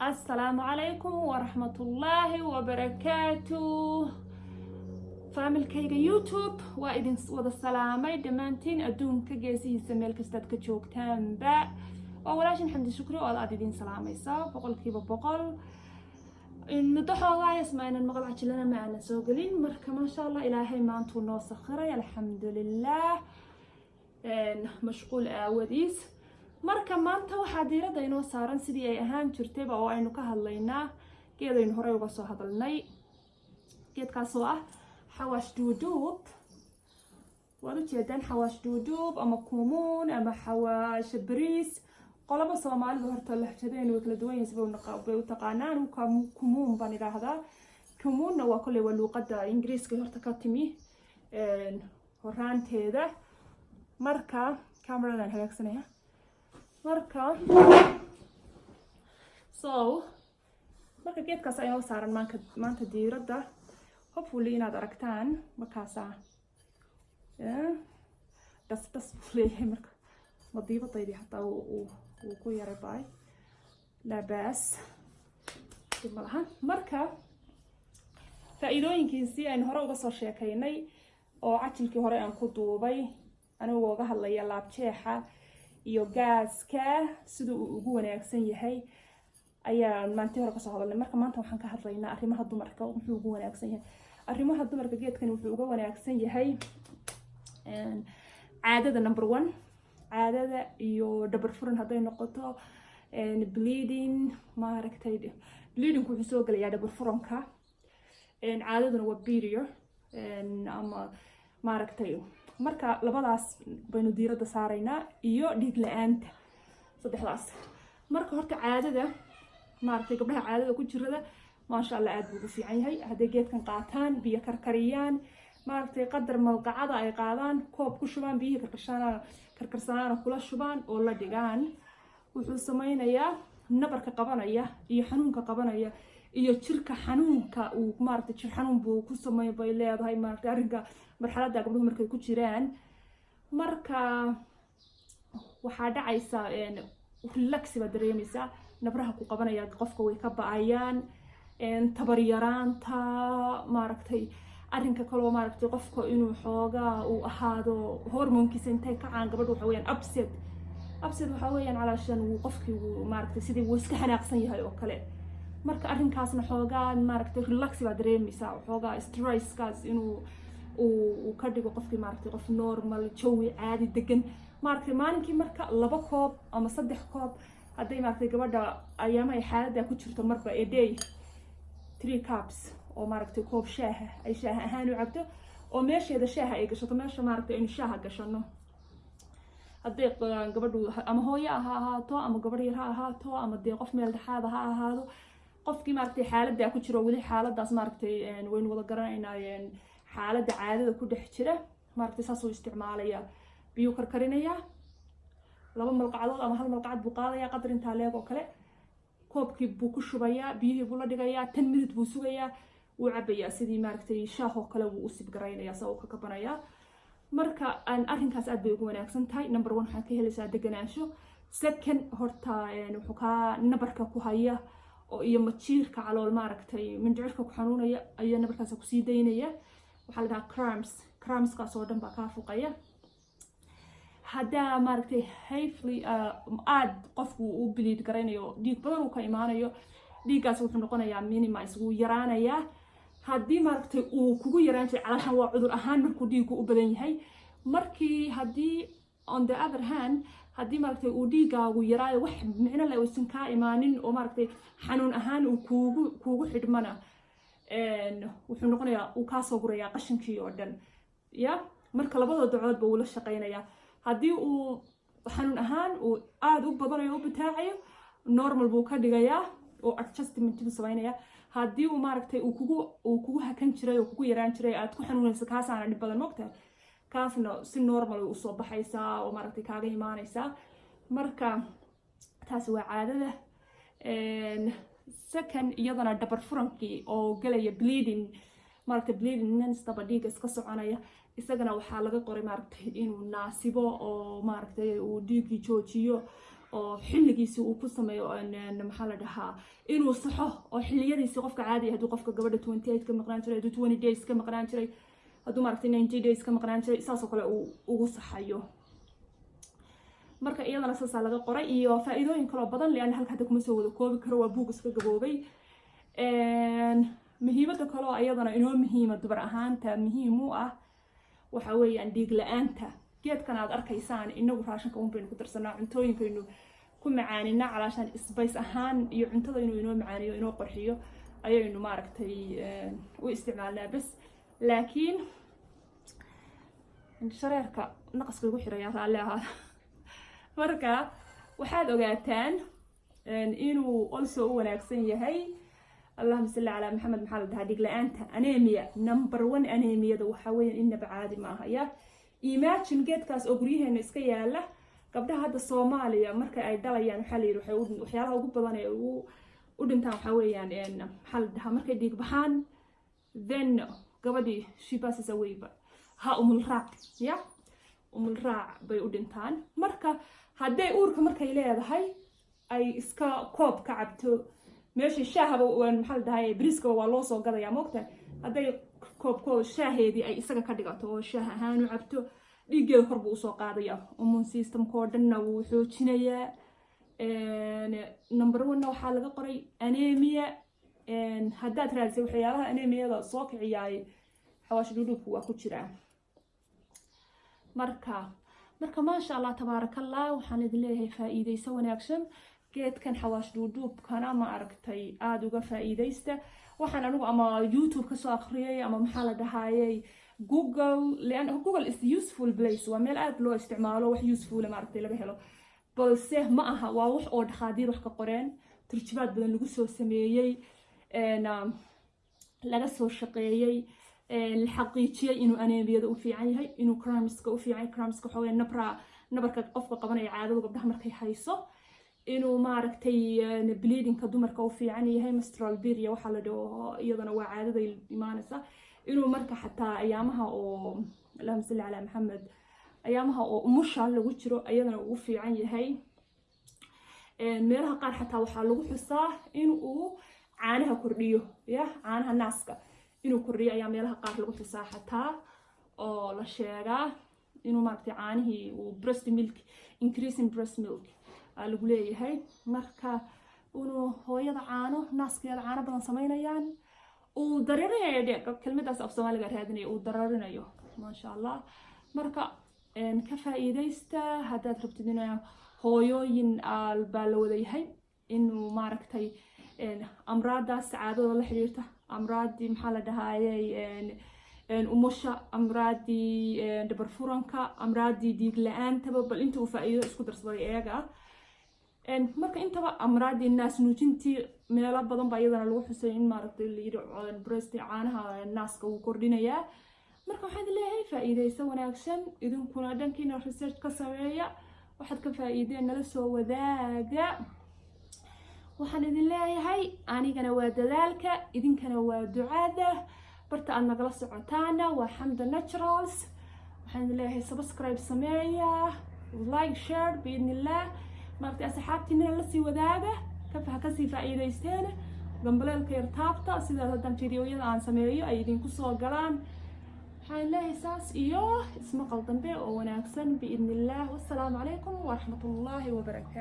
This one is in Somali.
Asalaamu calaykum waraxmatullaahi wabarakaatu. Family-kayga YouTube, waa idin wada salaamay dhammaantiin, adduunka geesihiisa meel kastaad ka joogtaanba. Waa walaashin Xamdi Shukri oo aad idin salaamaysa 100%. Muddo xoogaayas ma aynan maqal, cajilana ma aanan soo gelin. Marka maasha Allah, Ilaahay maantuu noo sakhiray, alxamdulilah, mashquul aawadiis. Marka maanta waxaa diiradda inoo saaran, sidii ay ahaan jirtayba, oo aynu ka hadlaynaa geedaynu horey uga soo hadalnay, geedkaasoo ah xawaash duuduub. Waad ujeedaan, xawaash duuduub ama kumuun ama xawaash bariis, qolaba Soomaalidu horta lahjadeenu way kala duwan yihiin bay u taqaanaan. Kumuun baan idhaahdaa. Kumuunna waa kolley waa luuqadda Ingiriiska horta ka timi horaanteeda. Marka cameradan hagaagsanaya. Marka so marka geedkaas aynoo saaran maanka maanta diiradda, hopefully inaad aragtaan. Markaasaa dhas dhas buu leeyahay. Marka madiibadaydii hataa uu ku yaray baay, laa baas, dib ma laha. Marka faa-iidooyinkiisii aynu hore uga soo sheekaynay oo cajilkii hore aan ku duubay, anigoo uga hadlaya laabjeexa iyo gaaska sida uu ugu wanaagsan yahay, ayaan maantii hore kasoo hadalnay. Marka maanta waxaan ka hadlaynaa arrimaha dumarka, muxuu ugu wanaagsan yahay arrimaha dumarka. Geedkani wuxuu uga wanaagsan yahay caadada, number one, caadada iyo dhabar furan hadday noqoto, bleeding. Maaragtay, bleedingku wuxuu soo gelayaa dhabar furanka, caadaduna waa period ama maaragtay. Marka labadaas baynu diiradda saaraynaa iyo dhiig la-aanta, saddexdaas. Marka horta caadada, maaragtay, gabdhaha caadada ku jirada, maasha Allah, aad buu ugu fiican yahay hadday geedkan qaataan, biyo karkariyaan, maaragtay, qadar malqacada ay qaadaan, koob ku shubaan, biyihii karkarsanaana karkarsanaana kula shubaan oo la dhigaan. Wuxuu sameynayaa nabarka qabanaya iyo xanuunka qabanaya iyo jirka xanuunka uu, maaragtay, jir xanuun buu ku sameyn bay leedahay, maaragtay, arrinka marxaladda gabdhuhu markay ku jiraan. Marka waxaa dhacaysa relax baad dareemaysaa, nabraha ku qabanaya qofka way ka ba-ayaan, tabar yaraanta, maaragtay, arrinka kaloo, maaragtay, qofka inuu xoogaa uu ahaado hormoonkiisa intay kacaan gabadha, waxa weeyaan upset. Upset waxaa weeyaan calaashan wuu qofkii wuu, maaragtay, sidii wuu iska xanaaqsan yahay oo kale. Marka arrinkaasna xoogaa, maaragtay, relax baa dareemaysaa, xoogaa stresskaas inuu uu ka dhigo qofkii, maaragtay, qof normal, jawi caadi degan, maaragtay. Maalinkii marka 2 koob ama 3 koob hadday, maaragtay, gabadha ayaamaha ay xaaladda ku jirto, marba a day three cups oo, maaragtay, koob shaaha ay shaaha ahaan u cabto oo meesheeda shaaha ay gashato, meesha, maaragtay, aynu shaaha gashano, hadday gabadhu ama hooyo ha ahaato ama gabadh yar ha ahaato ama dee qof meel dhexaada ha ahaado, qofkii, maaragtay, xaaladdaa ku jiro weli xaaladaas, maaragtay, waynu wada garanaynaa, xaaladda caadada ku dhex jira, maaragtay, saasuu isticmaalaya. Biyuu karkarinayaa, 2 malqacdood ama hal malqacad buu qaadayaa, qadar intaa leeg oo kale, koobkii buu ku shubayaa, biyihii buu la dhigayaa, 10 minute buu sugayaa, wuu cabayaa, sidii, maaragtay, shaah oo kale wuu u sip garaynayaa, saa uu ka kabanayaa. Marka arrinkaas aad bay ugu wanaagsan tahay. Number one, waxaad ka helaysaa deganaansho. Second, horta wuxuu kaa nabarka ku haya oo iyo majiirka calool, maaragtay, mindhicirka ku xanuunaya ayaa nabarkaas kusii daynaya. Waxaa la dhahaa cramps, crampskaas oo dhan baa kaa fuqaya. Haddaa, maaragtay, heavily aad qofku u bleed garaynayo, dhiig badan uu ka imaanayo, dhiiggaas wuxuu noqonayaa minimize, wuu yaraanayaa. Haddii, maaragtay, uu kugu yaraan jiray, calaashan waa cudur ahaan markuu dhiiggu u badan yahay. Markii haddii, on the other hand, haddii, maaragtay, uu dhiiggaagu yaraayo, wax micno leh uusan kaa imaanin oo, maaragtay, xanuun ahaan uu kuugu xidhmana, wuxuu noqonayaa uu kaasoo gurayaa qashinkii oo dhan ya. Marka labada dacoodba wuu la shaqaynayaa. Haddii uu xanuun ahaan uu aada u badanayo, u bataacayo, normal buu ka dhigayaa oo adjustment buu samaynayaa. Haddii uu, maaragtay, uu kugu hakan jiray oo kugu yaraan jiray, aad ku xanuunayso, kaasaana dhib badan, mogtahay, kaasna si normal ay usoo baxaysaa oo, maaragtay, kaaga imaanaysaa. Marka taasi waa caadada. Second, iyadana dhabar furankii oo gelaya bleeding, maaragtay, bleeding nonstop, dhiigga iska soconaya, isagana waxaa laga qoray, maaragtay, inuu naasibo oo, maaragtay, uu dhiiggii joojiyo. Oo xilligiisi uu ku sameeyo, maxaa la dhahaa, inuu saxo oo xilliyadiisi qofka caadiya, hadduu qofka gabadha 28 ka maqnaan jiray, hadduu 20 days ka maqnaan jiray, hadduu, maaragtay, 90 days ka maqnaan jiray, saasoo kale uu ugu saxayo. Marka iyadana saasaa laga qoray iyo faa-iidooyin kaloo badan lian halka hadda kuma soo wada koobi karo, waa buug iska gaboobay. Muhiimada kaloo iyadana inoo muhiima, dubar ahaanta muhiim u ah, waxa weeyaan dhiig la-aanta. Geedkan aad arkaysaan inagu raashinka un baynu ku darsanaa, cuntooyinkaynu ku macaaninaa, calaashaan spice ahaan iyo cuntada inuu inoo macaaniyo, inoo qorxiyo ayaynu, maaragtay, u isticmaalnaa bes. Laakiin shareerka naqaska igu xiraya, raalli ahaada. Marka waxaad ogaataan inuu also u wanaagsan yahay, Allahuma salli calaa Maxamed, maxaa la dhahaa, dhig la-aanta, anemia number one. Anemiyada waxaa weeyaan inaba caadi maaha. Ya imagine geedkaas oo guryaheena iska yaala. Gabdhaha hadda Soomaaliya marka ay dhalayaan, waxaa la yidhi waxyaalaha ugu badan ee ugu u dhintaan waxaa weeyaan, maxaa la dhahaa, markay dhiig baxaan, then gabadhii she passes away ba ha umul raac ya umul raac bay u dhintaan. Marka hadday uurka markay leedahay ay iska koob ka cabto, meesha shaahaba, maxaa la dhahay, briskaba waa loo soo gadayaa, moogta, hadday koobkooda shaaheedii ay isaga ka dhigato oo shaah ahaan u cabto, dhiiggeeda kor buu usoo qaadaya, immune systemka oo dhanna wuu xoojinayaa. Number one-na waxaa laga qoray anemia. Haddaad raadisay waxyaalaha anemiyada soo kiciyaay, xawaash dhudhuubku waa ku jiraa. Marka maasha Allah, tabaarakallah, waxaan idin leeyahay faa-iideyso wanaagsan. Geedkan xawaash dhuudhuubkana, ma aragtay, aada uga faa-iideysta. Waxaan anigu ama YouTube kasoo akhriyay ama, maxaa la dhahayay, Google, lian Google is useful place, waa meel aada loo isticmaalo, wax useful, maaragtay, laga helo, balse ma aha, waa wax oo dhakhaadiir wax ka qoreen, turjubaad badan lagu soo sameeyey, laga soo shaqeeyey, la xaqiijiyey inuu anemiyada u fiican yahay, inuu crampska u fiican yahay. Crampska waxa weeye nabra, nabarka qofka qabanaya caadada gabdhaha markay hayso, inuu, maaragtay, bleedingka dumarka u fiican yahay, menstrual period waxaa la dhaho, iyadana waa caadaday imaanaysa, inuu marka xataa ayaamaha oo, Allahuma salli calaa Maxamed, ayaamaha oo umusha lagu jiro iyadana uu fiican yahay. Meelaha qaar xataa waxaa lagu xusaa in uu caanaha kordhiyo, ya caanaha naaska inuu kordhiyo ayaa meelaha qaar lagu xusaa xataa oo la sheegaa inuu, maaragtay, caanihii uu breast milk, increasing breast milk aa lagu leeyahay. Marka inuu hooyada caano naaskeeda caano badan sameynayaan, uu dararinayo dhe, kelmadaas af Soomaaliga raadinayo, uu dararinayo, maasha Allah. Marka ka faa'iidaysta haddaad rabtid ina hooyooyin baa la wada yahay, inuu, maaragtay, amraadaas caadada la xiriirta, amraadii, maxaa la dhahayay, umusha, amraadii dhabar furanka, amraadii dhiig la-aantaba, bal inta uu faa'iido isku darsaday eega. Marka intaba amraadii naas nuujintii, meelo badan baa iyadana lagu xusay in, maaragtay, la yidhi breast, caanaha naaska wuu kordhinayaa. Marka waxaan leeyahay faa'iidayso wanaagsan. Idinkuna dhankiina research ka sameeya, waxaad ka faa'iideen nala soo wadaaga. Waxaan idin leeyahay anigana waa dadaalka, idinkana waa ducada. Barta aad nagala socotaana waa Xamda Naturals. Waxaan idin leeyahay subscribe sameeya, like, share, biidnillah, maaragtay, asxaabtiinana lasii wadaaga, ha kasii faa'iidaysteen. Gambaleelka yar taabta sidaas haddaan videoyada aan sameeyo ay idinku soo galaan. Waxaan leeyahay saas iyo ismaqal dambe oo wanaagsan biidni Illah. Wassalaamu calaykum waraxmat ullaahi wabarakaatu.